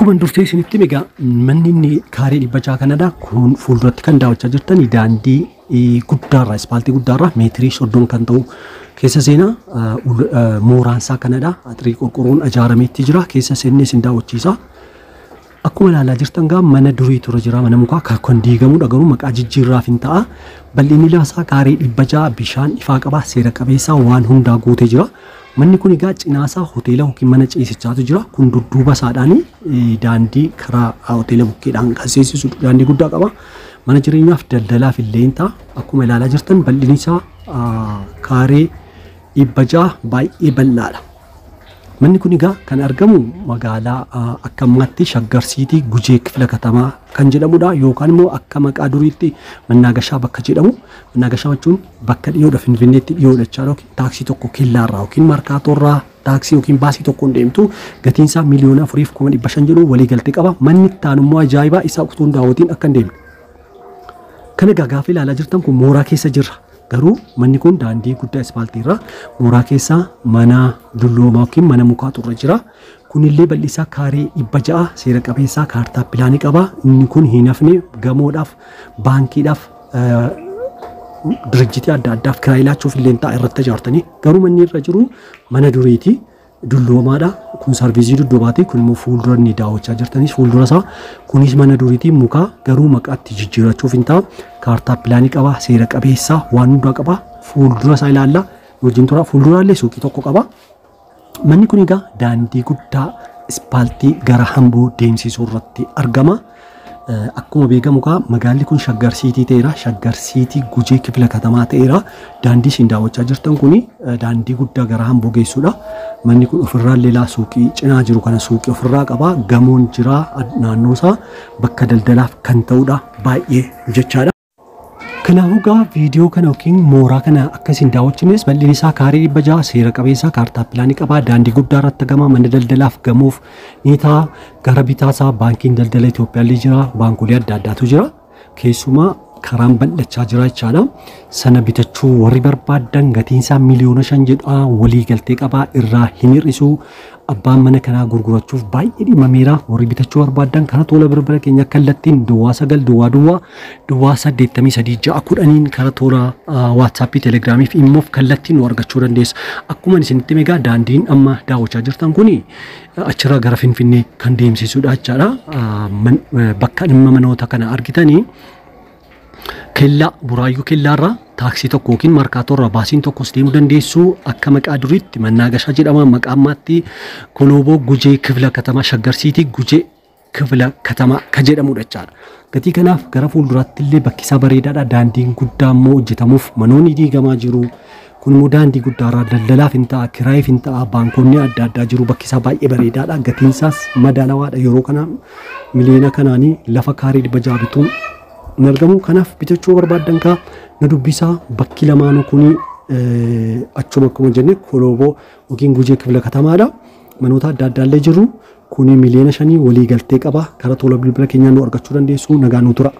Akkuma dursee isinitti egaa manni inni kaaree 600 kanadha. Kun fuulduratti kan daawwachaa jirtan daandii guddaarraa ispaaltii guddaarraa meetirii 30 kan ta'u keessa seenaa mooraan isaa kanadha. Axirii qorqorroon ijaarameetti jira. Keessa seennee isin daawwachiisa. Akkuma ilaalaa jirtan gaa mana durii ture jira. Mana mukaa kan diigamudha garuu maqaa jijjiirraaf hin ta'a. Bal'inni lafa kaaree 600 bishaan ifaa qaba. Seera qabeessaa waan hundaa guutee jira. Manni kun egaa cinaasaa hoteela yookiin mana ciisichaatu jira. Kun dudduuba isaadhaan daandii karaa hoteela bukkeedhaan kan seensisu daandii guddaa qaba. Mana jireenyaaf daldalaaf illee hin ta'a. Akkuma ilaalaa jirtan bal'inni isaa kaaree 600 baay'ee bal'aadha. Manni kun egaa kan argamu magaalaa akka ammaatti Shaggar Siitii Gujee Kifla Katamaa kan jedhamudha. Yookaan immoo akka maqaa duriitti Mannaagashaa bakka jedhamu. Mannaagashaa jechuun bakka dhiyoodha Finfinneetti dhiyoodha jechaadha. Yookiin taaksii tokko kellaarraa yookiin markaatoorraa taaksii yookiin baasii tokkoon deemtu gatiin isaa 4,500,000 jedhu waliigaltee qaba. Manni itti aanu immoo ajaa'ibaa isaa utuu hin daawwatiin akka hin deemne. Kana egaa gaafa ilaalaa jirtan kun mooraa keessa jirra. Garuu manni kun daandii guddaa ispaaltii irra mooraa keessa mana dulloomaa yookiin mana mukaatu irra jira. Kunillee bal'isaa kaaree 600 seera qabeessaa kaartaa pilaanii qaba. Inni kun hin hafne gamoodhaaf, baankiidhaaf, dirjitii adda addaaf kiraayii laachuuf illee ta'a irratti ijaartanii. Garuu manni irra jiru mana duriiti. Dulloomaadha. Kun sarviizii dudduubaati. Kun immoo fuuldura inni daawwachaa jirtanis fuuldura isaa. Kunis mana duriitii mukaa garuu maqaatti jijjiirrachuuf hin ta'a. Kaartaa pilaanii qaba. Seera qabeessaa waan hundaa qaba. Fuuldura isaa ilaalla. Wajjin tura. Fuulduraallee suuqii tokko qaba. Manni kun egaa daandii guddaa ispaaltii gara Hamboo deemsisuu irratti argama. Akkuma beekamu egaa magaalli kun Shaggar Siitii ta'eera. Shaggar Siitii Gujee Kifla Katamaa ta'eera. Daandii isin daawwachaa jirtan kun daandii guddaa gara Hamboo geessudha. Manni kun ofirraa illee suuqii cinaa jiru kana suuqii ofirraa qaba. Gamoon jira naannoo isaa bakka daldalaaf kan ta'udha. Baay'ee jechaadha. Kanaafuu egaa viidiyoo kana yookiin mooraa kana akka isin daawwachines bal'inni isaa kaaree 600 seera qabeessaa kaartaa pilaanii qaba. Daandii guddaa irratti argama. Mana daldalaaf gamoof ni ta'a. Gara bitaa isaa baankiin daldala Itoophiyaa illee jira. Baankolee adda addaatu jira. Keessumaa karaan bal'achaa jira jechaadha. Sana bitachuu warri barbaaddan gatiin isaa 5,000,000 jedha. Walii galtee qaba. Irraa hin hir'isu. Abbaan mana kanaa gurgurachuuf baay'ee dhimameera. Warri bitachuu barbaaddan karaa tola bilbila keenya kallattiin duwwaa 9 duwwaa duwwaa duwwaa 83 6 10 karaa tola waatsaappii telegiraamii fi immoof kallattiin nu argachuu dandeessu. Akkuma isinitti hime egaa daandiin amma daawwachaa jirtan kuni achirraa gara Finfinnee kan deemsisudha jechaadha. Bakka dhimma manoota kana argitanii kellaa Buraayyuu kellaarraa taaksii tokko yookiin markaatoorraa baasiin tokkos deemuu dandeessu. Akka maqaa duriitti Mannaagashaa jedhama. Maqaa ammaatti Kolooboo Gujee Kifla Katamaa Shaggar Siitii Gujee Kifla Katamaa kan jedhamudha jechaadha. Gatii kanaaf gara fuulduraatti illee bakki isaa bareedaadha. Daandiin guddaa immoo hojjetamuuf manoonni diigamaa jiru. Kun immoo daandii guddaarraa daldalaaf hin ta'a, kiraayiif hin ta'a, baankonni adda addaa jiru. Bakki isaa baay'ee bareedaadha. Gatiin isaas madaalawaadha. Yeroo kana miliyoona kanaanii lafa kaaree 600 bituun hin argamu. Kanaaf bitachuu barbaaddan kaa na dubbisaa. Bakki lamaanuu kuni achuma akkuma jenne Kolooboo yookiin Gujee Kifla Katamaadha. Manoota adda addaa illee jiru. Kuni 5,000,000 walii galtee qaba. Karaa tola bilbila keenyaan nu argachuu dandeessu. Nagaan nu tura.